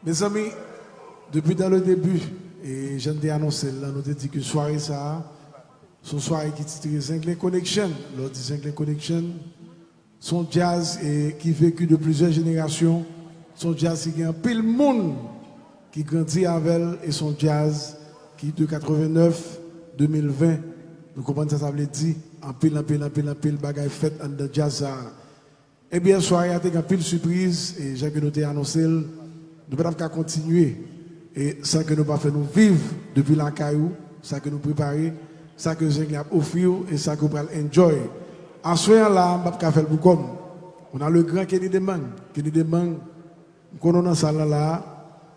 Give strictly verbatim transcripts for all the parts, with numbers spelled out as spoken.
Mezanmi, depi dan le debi, e jan n te anonse l lan, nou te di ke sware sa a, se yon sware ki titre Zenglen Connection. Lè w di Zenglen Connection, se yon djaz e, ki veki de plizyè jenerasyon. Se yon djaz ki gen anpil moun ki grandi avè l e se yon djaz ki de katrevenèf, de mil ven. Nou konprann sa sa vle di. Anpil, anpil, anpil, anpil bagay fèt anndan djaz sa a. Ebyen, sware a te gen anpil sipriz, e jan ke nou te anonse l, nou pa t ap ka kontinye, e san ke nou pa fè nou viv depi lakay ou, sa ke nou prepare, sa ke Zenglen ap ofri w, e sa ke w pral enjoy. Aswè a la, m p ap ka fè l pou kò m. On a le grand Kenny Demang. Kenny Demang, m konnen w nan sal lan la,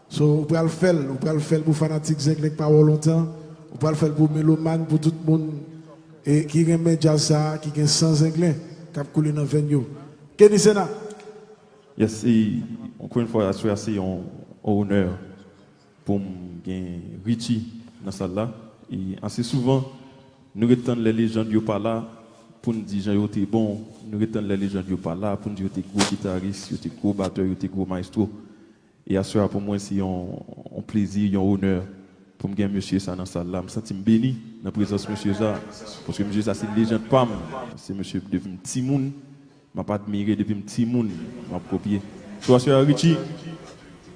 so, ou pral fè l, ou pral fè l pou fanatik Zenglen k pa wè w lontan, ou pral fè l pou melomàn, pou tout moun, e ki renmen djaz sa a, ki gen san Zenglen k ap koule nan venn yo. Kenny Sena. Yes, e ankò yon fwa, aswè a se yon, yon onè pou m gen Richie nan sal la. E ase souvan, nou ret tann lè lejann yo pa la pou n di jan yo te bon, nou ret tann lè lejann yo pa la pou n di yo te gwo gitaris, yo te gwo batè, yo te gwo mayestwo. E aswè a pou mwen se yon, yon plezi, yon onè pou m gen mesye sa nan sal la. M santi m beni nan prezans mesye sa, paske mesye sa se lejann pa m. Se mesye depi m timoun, m ap admire depi m timoun, m ap kopye. So aswè a, Richie,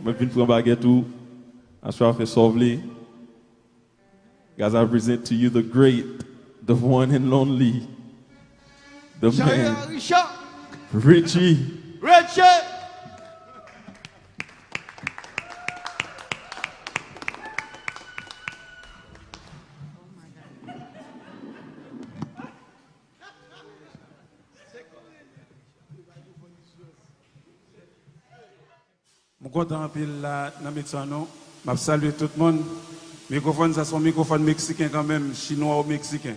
mwen vin pran bagèt ou. Aswè a, fè sa w vle. Guys, I present to you the great, the one and only, the man, Richie. Richie. M kontan anpil la nan mitan nou. M ap salye tout moun. Mikwofòn sa se yon mikwofòn meksiken kanmenm, chinwa ou meksiken.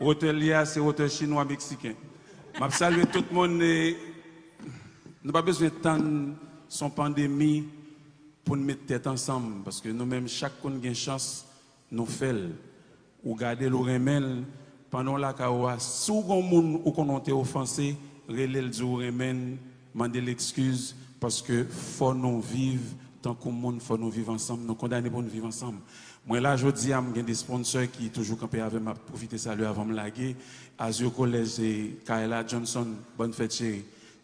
Wotè l ye a se wotè chinwa meksiken. M ap salye tout moun e nou pa bezwen tann se yon pandemi pou n met tèt ansanm, paske nou menm chak konn gen chans nou fè l. Ou gade l, ou renmen l, pandan w lakay ou a, si w gen yon moun ou konnen w te ofanse, rele l, di w renmen l, mande l ekskiz, paske fò nou viv tankou moun, fò nou viv ansanm, nou kondane pou n viv ansanm. Mwen la jodi a, m gen de sponsor ki toujou kanpe avè m, m ap pwofite salye avan m lage, Azur College e Kayla Johnson, bòn fèt cheri.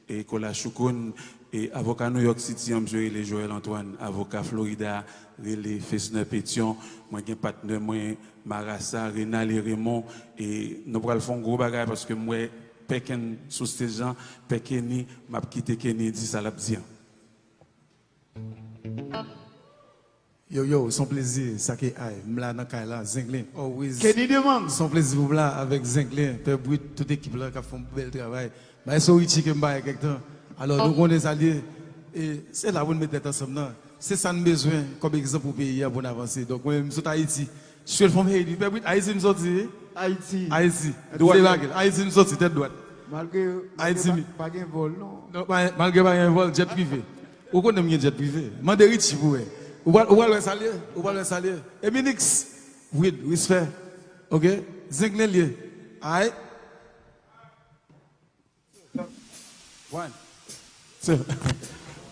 E Kola Choukoun, e avoka New York City an, misye rele Joël Antoine, avoka Florida, rele Fesner Pétion, mwen gen patnè mwen, Marasa, Renal e Raymond, e nou pral fè yon gwo bagay paske m wè Pè Ken sou stage lan, Pè Kenny, m ap kite Kenny di sa l ap di an. Yo, yo, se yon plezi, sa ke ay, m la nan kay la, Zenglen, always. Kenny Demang. Se yon plezi pou m la avèk Zenglen, Pè Brit, tout ekip la k ap fè yon bèl travay. Maestro Richie ke m bay kèk tan. Alò, nou konnen sa l ye. E se la pou n met tèt ansanm nan. Se sa n bezwen kòm egzanp pou peyi a, pou n avanse. Donk, mwen menm, m sot Ayiti. Straight from Haiti. Pè Brit, Ayiti m soti, wi. Ayiti. Ayiti. Dwat. Debake. Ayiti m soti, tèt dwat. Malgre, malgre Ayiti pa, pa gen vòl, non. Non, pa, malgre pa gen vòl, jet prive. Ou konnen m gen jet prive. Mande Richie pou wè. Ou pral, ou pral wè sa l ye. Ou pral wè sa l ye. Eminix. Wid, respè. Ok? Zenglen l ye. Alright? One. Two.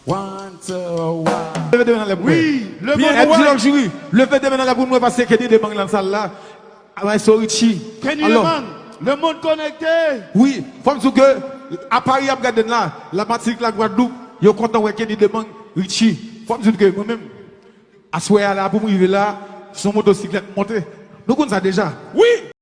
One, two, one. Leve de men anlè pou mwen. Wi, le P N L G Luxury. Leve de men anlè pou mwen paske Kenny Demang nan sal la. Maestro Richie. Kenny Demang, le monde connecté. Wi, fò m di w ke a Paris y ap gade n la, Lamatinik, Lagwadloup, yo kontan wè Kenny Demang, Richie. Fò m di w ke mwen menm, aswè a la pou m rive la, se yon motosiklèt m monte. Nou konn sa deja. Wi.